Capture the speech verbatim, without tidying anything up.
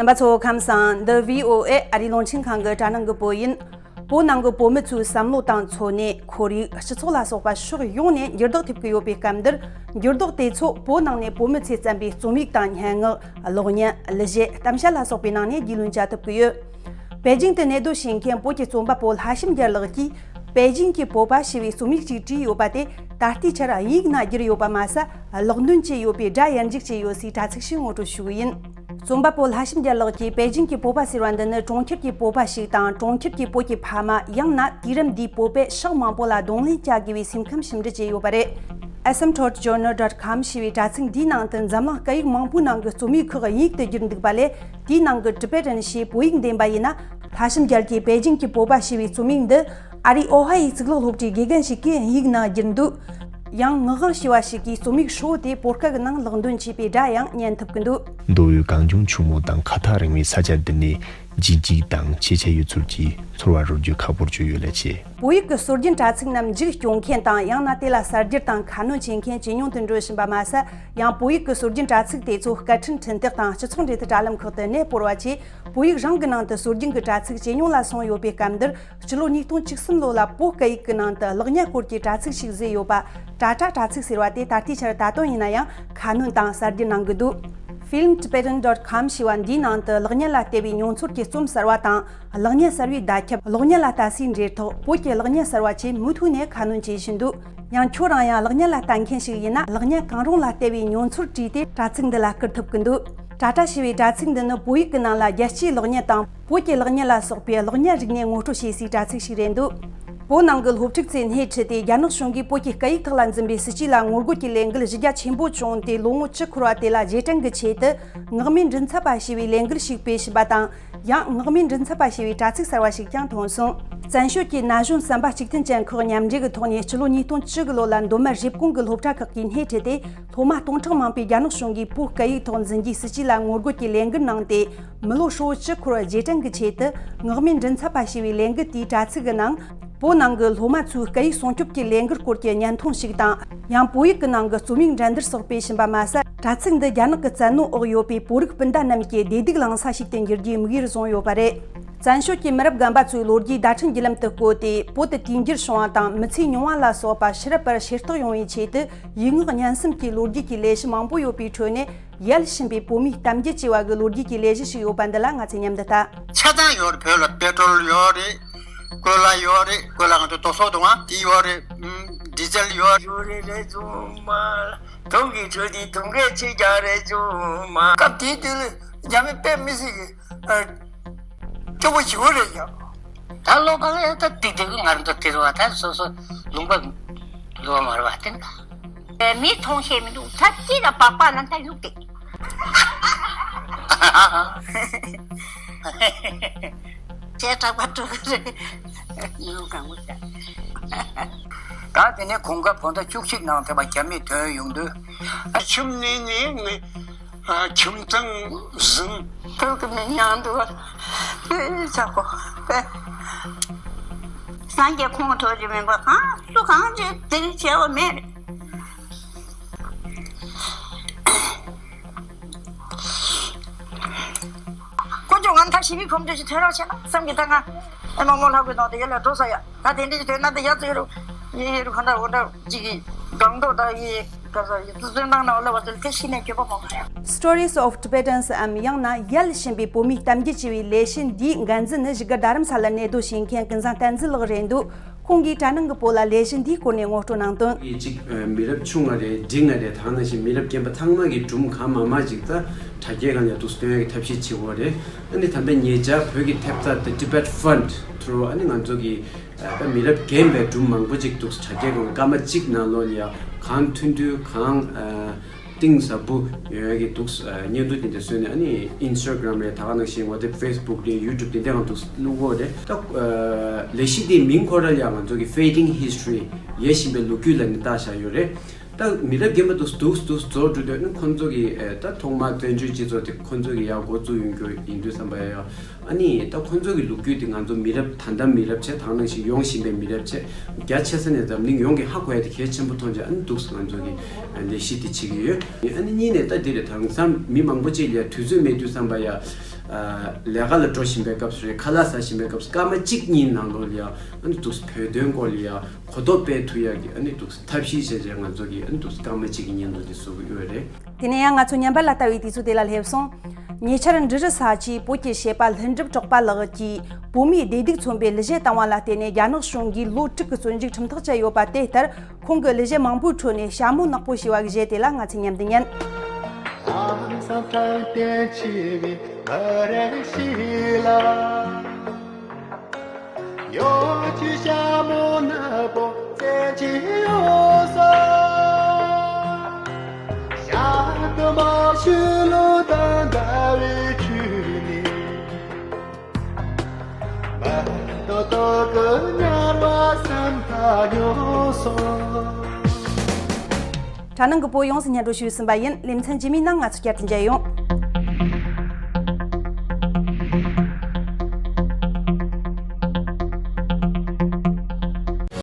རྣམ་པ་ཚོ་ཁམས་བཟང་། འདི་བྷི་ཨོ་ཨེ་ཨ་རིའི་རླུང་འཕྲིན་ཁང་གི་དྲ་སྣང་གི་བོད་ཡིན། བོད་ནང་གི་བོད་མི་ཚོའི་བསམ་བློ་དང་འཚོ་གནས། ཁོར་ཡུག་སྤྱི་ཚོགས་ལ་སོགས་པ་ཕྱོགས་ཡོངས་ནས་འགྱུར་ལྡོག་ཐེབས་ཀྱི་ཡོད་པའི་སྐབས་འདིར། འགྱུར་ལྡོག་དེ་ཚོ་བོད་ནང་ནས་བོད་མི་ཚོས་བརྩམས་པའི་རྩོམ་ཡིག་དང་སྙན་ངག་གློག་བརྙན། གླུ་གཞས། གཏམ་བཤད་ལ་སོགས་པའི་ནང་ནས་རྒྱུས་ལོན་བྱ་ཐུབ་ཀྱི་ཡོད། པེ་ཅིང་དུ་གནས་སྡོད་བྱེད་མཁན་བོད་ཀྱི་རྩོམ་པ་པོ་ལྷ་ཤམ་རྒྱལ་ལགས་ཀྱིས། པེ་ཅིང་གི་བོད་པ་ཞེས་པའི་རྩོམ་ཡིག་ཅིག་བྲིས་ཡོད་པ་དེ་ད་ལྟའི་ཆར་དབྱིན་ཡིག་ནང་བསྒྱུར་ཡོད་པ་མ་ཟད། ཀློག་འདོན་བྱས་ཡོད་པའི་སྒྲ་ཡར་འཇུག་བྱས་ཡོད་སའི་དྲ་ཚིགས་ཤིག་ངོ་སྤྲོད་ཞུ་གི་ཡིན། རྩོམ་པ་པོ་ལྷ་ཤམ་རྒྱལ་ལགས་ཀྱིས། པེ་ཅིང་གི་བོད་པ་ཟེར་བ་འདི་ནི་གྲོང་ཁྱེར་གྱི་བོད་པ་ཞིག་དང་། གྲོང་ཁྱེར་གྱི་བོད་ཀྱི་ཕ་མ། ཡང་ན་དུས་རབས་འདིའི་བོད་པས་ཕྱོགས་མང་པོ་ལ་གདོང་ལེན་བྱ་དགོས་པའི་སེམས་ཁམས་ཞིབ་འབྲི་བྱས་ཡོད་པ་རེད། asymptote journal dot com ཞེས་པའི་དྲ་ཚིགས་འདིའི་ནང་དུ་འཛམ་གླིང་སྐད་ཡིག་མང་པོའི་ནང་གི་རྩོམ་ཡིག་ཁག་དབྱིན་ཡིག་ཏུ་བསྒྱུར་འདུག་པ་ལས། དེའི་ནང་གི་Tibetan ཞེས་བོད་ཡིག་འདེམས་པ་ཡིན་ན། ལྷ་ཤམ་རྒྱལ་གྱིས་པེ་ཅིང་གི་བོད་པ་ཞེས་པའི་རྩོམ་ཡིག་འདི་ཨ་རིའི་ཨོ་ཧ་ཡོའི་གཙུག་ལག་སློབ་གྲྭའི་དགེ་རྒན་ཞིག་གིས་དབྱིན་ཡིག་ནང་བསྒྱུར་འདུག། ཡང་ངག་དབང་ཞེས་པ་ཞིག་གིས་རྩོམ་ཡིག་ཧྲིལ་བོ་དེ་བོད་སྐད་ཀྱི་ནང་ལེགས་འདོན་བྱས་པའི་སྒྲ་ཡང་ཉན་ཐུབ་ཀྱི་འདུག། མདོ་དབུས་གངས་ལྗོངས་ཆུ་མོ་དང་ཁ་ཐག་རིང་བའི་ས་ཆ་འདི་ནས་འཇིགས་འཇིགས་དང་ཆེ་ཆེ་ཡོད་ཚུལ་གྱི་ཚོར་བ་རོལ་རྒྱུ་ཁག་པོར་གྱུར་ཡོད་ལ། ཆེ། བོད་ཡིག་གི་སྲོལ་རྒྱུན་དྲ་ཚིགས་རྣམས་མཇུག་སྐྱོང་མཁན་དང་། ཡང་ན་དེ་ལ་གསར་བསྒྱུར་དང་ཁ་སྣོན་བྱེད་མཁན་ཇེ་ཉུང་དུ་འགྲོ་བཞིན་པ་མ་ཟད། ཡང་བོད་ཡིག་གི་སྲོལ་རྒྱུན་དྲ་ཚིགས་དེ་ཚོ་སྐད་འཕྲིན་འཕྲིན་སྟེགས་དང་སྤྱི་ཚོགས་འབྲེལ་མཐུད་དྲ་ལམ་ཁག་ཏུ་གནས་སྤོར་བ་བྱས། བོད་ཡིག་རང་གི་ནང་དུ་སྲོལ་རྒྱུན་གྱི་དྲ་ཚིགས་ཇེ་ཉུང་ལ་སོང་ཡོད་པའི་སྐབས་འདིར། སྤྱི་ལོ་ཉིས་སྟོང་བཅུ་གསུམ་ལོ་ལ་བོད་སྐད་ཡིག་གི་ནང་དུ་གློག་བརྙན་སྐོར་གྱི་དྲ་ཚིགས་ཤིག་བཟོས་ཡོད་པ། ཊ་ཊ་དྲ་ཚིགས་ཟེར་བ་དེ་ད་ལྟའི་ཆར་ད་དུང་ཡིན་ན་ཡང་ཁ་སྣོན་དང་གསར་བསྒྱུར་གནང་གི་འདུག། film tibetan dot com ཞེས་པ་འདིའི་ནང་དུ་གློག་བརྙན་ལ་ལྟ་བའི་མྱོང་ཚོར་གྱི་རྩོམ་གསར་བ་དང་། གློག་བརྙན་གསར་བའི་བརྡ་ཁྱབ། གློག་བརྙན་ལ་ལྟ་སའི་འབྲེལ་ཐག། བོད་ཀྱི་གློག་བརྙན་གསར་བ་བཅས་མུ་མཐུད་ནས་ཁ་སྣོན་བྱེད་བཞིན་འདུག། ཡང་ཁྱོད་རང་ཡང་གློག་བརྙན་ལ་ལྟ་མཁན་ཞིག་ཡིན་ན། གློག་བརྙན་གང་རུང་ལ་ལྟ་བའི་མྱོང་ཚོར་བྲིས་ཏེ་དྲ་ཚིགས་འདི་ལ་བསྐུར་ཐུབ་ཀྱི་འདུག། ཊ་ཊ་ཞེས་པའི་དྲ་ཚིགས་འདི་ནི་བོད་ཡིག་གི་ནང་ལ་རྒྱལ་སྤྱིའི་གློག་བརྙན་དང་། བོད་ཀྱི་གློག་བརྙན་ལ་སོགས་པའི་གློག་བརྙན་རིག་གནས་ངོ་སྤྲོད་བྱེད་སའི་དྲ་ཚིགས་ཤིག་རེད་འདུག། བོད་ནང་གི་སློབ་ཕྲུག་ཚོས་སྣེ་ཁྲིད་དེ། རྒྱ་ནག་གཞུང་གིས་བོད་ཀྱི་སྐད་ཡིག་ཐོག་ལ་འཛིན་པའི་སྲིད་ཇུས་ལ་ངོ་རྒོལ་གྱི་ལས་འགུལ་གཞི་རྒྱ་ཆེན་པོ་བྱུང་སྟེ། ལོ་ངོ་བཅུ་འཁོར་བ་དེ་ལ་རྗེས་དྲན་གྱི་ཆེད་དུ། ངག་མེད་མགྲིན་ཚབ་པ་ཞེས་པའི་ལས་འགུལ་ཞིག་སྤེལ་བཞིན་པ་དང་། ཡང་། ངག་མེད་མགྲིན་ཚབ་པ་ཞེས་པའི་དྲ་ཚིགས་གསར་བ་ཞིག་ཀྱང་ཐོན་སོང་། བཙན་བྱོལ་གྱི་ན་གཞོན་བསམ་པ་གཅིག་མཐུན་ཅན་ཁག་མཉམ་འབྲེལ་གྱི་ཐོག་ནས། སྤྱི་ལོ་ཉིས་སྟོང་བཅུ་དགུ་ལོ་ལ་མདོ་སྨད་རེབ་གོང་གི་སློབ་གྲྭ་ཁག་གིས་སྣེ་ཁྲིད་དེ། སློབ་མ་སྟོང་ཕྲག་མང་པོས་རྒྱ་ནག་གཞུང་གིས་བོད་སྐད་ཡིག་ཐོག་འཛིན་རྒྱུའི་སྲིད་ཇུས་ལ་ངོ་རྒོལ་གྱི་ལས་འགུལ་གནང་སྟེ། མི་ལོ་ཧྲིལ་བོ་བཅུ་འཁོར་བར་རྗེས་དྲན་གྱི་ཆེད་དུ། ངག་མེད་མགྲིན་ཚབ་པ་ཞེས་པའི་ལས་འགུལ་དེའི་དྲ་ཚིགས་ཀྱི་ནང་། བོད་ནང་གི་སློབ་མ་ཚོའི་སྐད་ཡིག་སྲུང་སྐྱོབ་ཀྱི་ལས་འགུལ་སྐོར་གྱི་བརྙན་ཐུང་ཞིག་དང་། ཡང་། བོད་ཡིག་གི་ནང་གི་རྩོམ་ཡིག་འགྲན་བསྡུར་སོགས་སྤེལ་བཞིན་པ་མ་ཟད། དྲ་ཚིགས་འདི་རྒྱ་ནག་གི་བཙན་གནོན་འོག་ཡོད་པའི་བོད་རིགས་སྤུན་ཟླ་རྣམས་ཀྱི་བདེ་སྡུག་བླང་ས་ཞིག་ཏུ་འགྱུར་རྒྱུའི་དམིགས་ཡུལ་བཟུང་ཡོད་པ་རེད། བཙན་བྱོལ་གྱི་མི་རབས་རྒན་པ་ཚོས་ལོ་རྒྱུས་བརྡ་འཕྲིན་བརྒྱུད་ལམ་དུ་བཀོད་དེ། བོད་དུ་དུས་འགྱུར་བྱུང་བ་དང་། མི་ཚེ་ཉུང་བ་ལ་སོགས་པ་ཕྱི་རབས་པར་ཤེས་རྟོགས་ཡོང་བའི་ཆེད་དུ། ཡིག་ངག་བརྙན་གསུམ་གྱི་ལོ་རྒྱུས་ཀྱི་ལས་གཞི་མང་པོ་ཡོད་པའི་ཁྲོད་ནས། ཡལ་ཕྱིན་པའི་བོད་མིའི་གཏམ་རྒྱུད་ཅེས་པ་གི་ལོ་རྒྱུས་ཀྱི་ལས་གཞི་ཞིག་ཡོད་པ་འདི་ལ་ང་ཚོས་མཉམ་དུ་ལྟ། ཆ་ཚང་ཡོད་རེད། བོད་ལ་པེ་ཏྲོལ་ཡོད་རེད། ཀོ་ལ་ཡོད་རེད། ཀོ་ལ་ང་ཚོ་རྡོ་སོལ་བཏུང་བ་དེ་ཡོད་རེད། ཨུམ། ཌི་ཟེལ་ཡོད་རེད། ཡོད་རེད་རེད་བཙུན་མ། དུང་གི་ཆུ་དེ་དུང་གས་ཆེ་རྒྱག་རེད་བཙུན་མ། སྐབས་དེའི་དུས་ལ་རྒྱ་མི་དཔེ་མི་སྲིད་ཀྱི་ཨ། སྐྱོ་པོ་ཞེ་པོ་རེད་ཡ། ད་ལོ་ཕ་གི་ད་ཏིག་ཏིག་ང་རང་ཚོ་དེ་རུ་བ་ད་སོ་སོ་ལུང་པ་ལོ་མ་རུ་བ་དེ་འདྲ། མི་མཐོང་ཤེས་མི་འདུག། ད་ཅི་ལ་པགས་པ་ལ་ད་གཡུག་སྟེ། ཅེས་གྲགས་པ་སྤྲོ་གི་རེད། ཡུལ་གང་པོ་ཤ། ད་དེ་ནས་གོང་ཁ་བོད་ཟླ་བཅུ་གཅིག་ནང་ཐེ་བ་རྒྱ་མིས་ཐོན་ཡོང་དུས། ཁྱིམ་ནས་ནས་ངས་ཁྱིམ་ཚང་བཟུང་། ཐུག་གི་མི་ཉག་འདུག་པས་ཆག་གོ་པས། སངས་རྒྱས་ཁོང་ཐོག་གི་མིན་པ་གང་སུ་གང་ཅི་དེ་རིགས་བྱས་པ་མེད་རེད། དཀོན་མཆོག་ང་ད་ཞི་བའི་ཕོ་མོ་ཞིག་ཐོན་རོགས་བྱས་ན་བསམ་གྱི་ད་ང་ཨེ་མ་མོ་ལྷག་པའི་ནང་དུ་ཡོད་ལ་འགྲོ་ས་ཡ་ད་དེ་འདྲ་ཞིག་ཐོན་ན་ད་ཡ་ཚོ་ཡོད་རུ་ཡི་ཡི་རུ་ག་འདྲ་འོ་འདྲ་ཅིག་གི་སྒང་ཏོག་ད་ཡི་ག་ས་ཡི་ཚོ་ཚོན་ནང་ན་འོ་ལ་བ་ཚོ་དེ་ཤི་ནས་འགྱོད་པ་མང་ཡ། Stories of Tibetans འམ་ཡང་ན་ཡལ་ཕྱིན་པའི་བོད་མིའི་གཏམ་རྒྱུད་ཅེས་པའི་ལས་གཞི་འདིའི་འགན་འཛིན་ནི་བཞུགས་སྒར་རྡ་རམ་ས་ལར་གནས་སྡོད་བྱེད་མཁན་ཀུན་བཟང་བསྟན་འཛིན་ལགས་རེད་འདུག། ཁོང་གིས་དྲ་ནང་གི་བོད་ལ་ལས་གཞི་འདིའི་སྐོར་ནས་ངོ་སྤྲོད་གནང་དོན། གཅིག་མི་རབས་ཆུང་ང་རེད། འབྲིང་ང་རེད། ད་ག་ནང་བཞིན་མི་རབས་རྒན་པ་ཚང་མ་གི་སྒྲུང་གང་མང་མང་ཅིག་ད་དྲ་རྒྱའི་སྒང་ལ་འདུག་སྟོན་ཡག་གི་ཐབས་ཤེས་བྱེད་དགོས་རེད། ཨ་ནི་ད་ལྟ་ཉེ་ཆར་བོད་ཀྱི་ཐེབས་རྩ་The Tibet Fund ཐུར་ཨ་ནི་ང་ཚོ་གི་ད་མི་རབས་རྒན་པའི་སྒྲུང་མང་པོ་ཅིག་འདུག་དྲ་རྒྱའི་སྒང་ལ་སྐར་མ་གཅིག་ནང་ལོགས་ལ་ཡ་གང་ཐུང་ཐུང་གང་། གཏིང་ཟབ་པོ་ཡོང་ཡ་གི་འདུག། བརྙན་ཐུང་དེ་འདྲ་བཟོས་ནས་ཨ་ནི་Instagram་རེད། ད་ག་ནང་བཞིན་ཝ་ཊི་སེབ་ཕེ་སི་བུག་རེད། ཡུ་ཊུབ་དེ་འདྲའི་སྒང་འདུག་བླུག་གོ་རེད། ད་ལས་གཞི་དེའི་མིང་ཁོ་ར་ཡང་ང་ཚོ་གི་Fading History ཡལ་བཞིན་པའི་ལོ་རྒྱུས་ལབ་ནས་བཏགས་བཞག་ཡོད་རེད། ད་མི་རབས་རྒན་པ་འདུག་འདུག་འདུག་རྫོགས་འགྲོ་དུས་ཨ་ནི་ཁོང་ཚོ་གི་ད་ཐོག་མར་བཙན་བྱོལ་སྤྱི་ཚོགས་དེ་ཁོང་ཚོ་གི་ཡར་འགོ་བཙུགས་ཡོང་རྒྱུ་ཡིན་དུས་ཙམ་པ་ཡ། ཨ་ནི་ད་ཁོང་ཚོ་གི་ལོ་རྒྱུས་དེ་ང་ཚོ་མི་རབས་ད་ལྟ་མི་རབས་བྱས་དང་ནང་བཞིན་ཡོང་བཞིན་པའི་མི་རབས་བྱས་རྒྱ་ཆེ་ས་ནས་འཛམ་གླིང་ཡོངས་ཀྱི་ཧ་གོ་ཡ་དེ་གལ་ཆེན་པོ་མཐོང་བྱས། ཨ་ནི་འདུག་སེ་ང་ཚོ་གི་ལས་གཞི་དེ་བྱེད་ཀྱི་ཡོད། ཨ་ནི་གཉིས་ནས་ད་དེ་རེད། དེང་སང་མི་མང་པོ་ཅིག་ལ་ཡ་དུས་ཚོད་མེད་དུས་ཙམ་པ་ཡ་ལས་ཀ་ལ་འགྲོ་བཞིན་པའི་སྐབས་སུ་རེད། ཁ་ལག་ཟ་བཞིན་པའི་སྐབས་སུ་སྐར་མ་གཅིག་གཉིས་ནང་ལོགས་ལ་ཡ་ཨ་ནི་འདུག་སེ་བོད་དོན་སྐོར་ལ་ཡ་གོ་རྟོགས་སྤེལ་ཐུབ་ཡ་གི་ཨ་ནི་འདུག་སེ་ཐབས་ཤེས་བྱས་བྱས་ང་ཚོ་གི་ཨ་ནི་འདུག་སེ་སྐར་མ་གཅིག་གི་བརྙན་ཐུང་དེ་བཟོ་གི་ཡོད་རེད། དེ་ནས་ཡང་ང་ཚོ་ཉམས་པ་ལ་ལྟ་བའི་དུས་ཚོད་དེ་ལ་སླེབས་སོང་། ཉེ་ཆར་འབྲི་རུ་ས་ཆའི་བོད་ཀྱི་གཞས་པ་ལྷུན་གྲུབ་གྲགས་པ་ལགས་ཀྱིས་བོད་མིའི་བདེ་སྡུག་མཚོན་པའི་གླུ་གཞས་བཏང་བ་ལ་བརྟེན་ནས་རྒྱ་ནག་གཞུང་གིས་ལོ་དྲུག་གི་བཙོན་འཇུག་ཁྲིམས་ཐག་བཅད་ཡོད་པ་དེ་ལྟར། ཁོང་གི་གླུ་གཞས་མང་པོའི་ཁྲོད་ནས་ཞྭ་མོ་ནག་པོ་ཞེས་པ་གི་གཞས་དེ་ལ་ང་ཚོས་མཉམ་དུ་ཉན། ལྷག་བསམ་དྲང་བདེན་ཆེ་བའི་མི་རིགས་ཤིག་ལ། ཡོད་ཀྱི་ཞྭ་མོ་ནག་པོ་བཙན་གྱིས་གཡོགས་སོ། ཞྭ་དུ་མ་ཤུ་ལུ་དང་ཟླ་བའི་ཁྱུ་ནི། མ་ཏོ་ཏོ་གི་ཉར་བ་སེམས་ཐག་ཉོ་སོ། དྲ་ནང་གི་བོད་ཡོངས་སུ་སྙན་སྒྲོན་ཞུས་ཟིན་པ་ཡིན། ལེ་ཚན་རྗེས་མའི་ནང་ང་ཚོ་བསྐྱར་དུ་མཇལ་ཡོང་།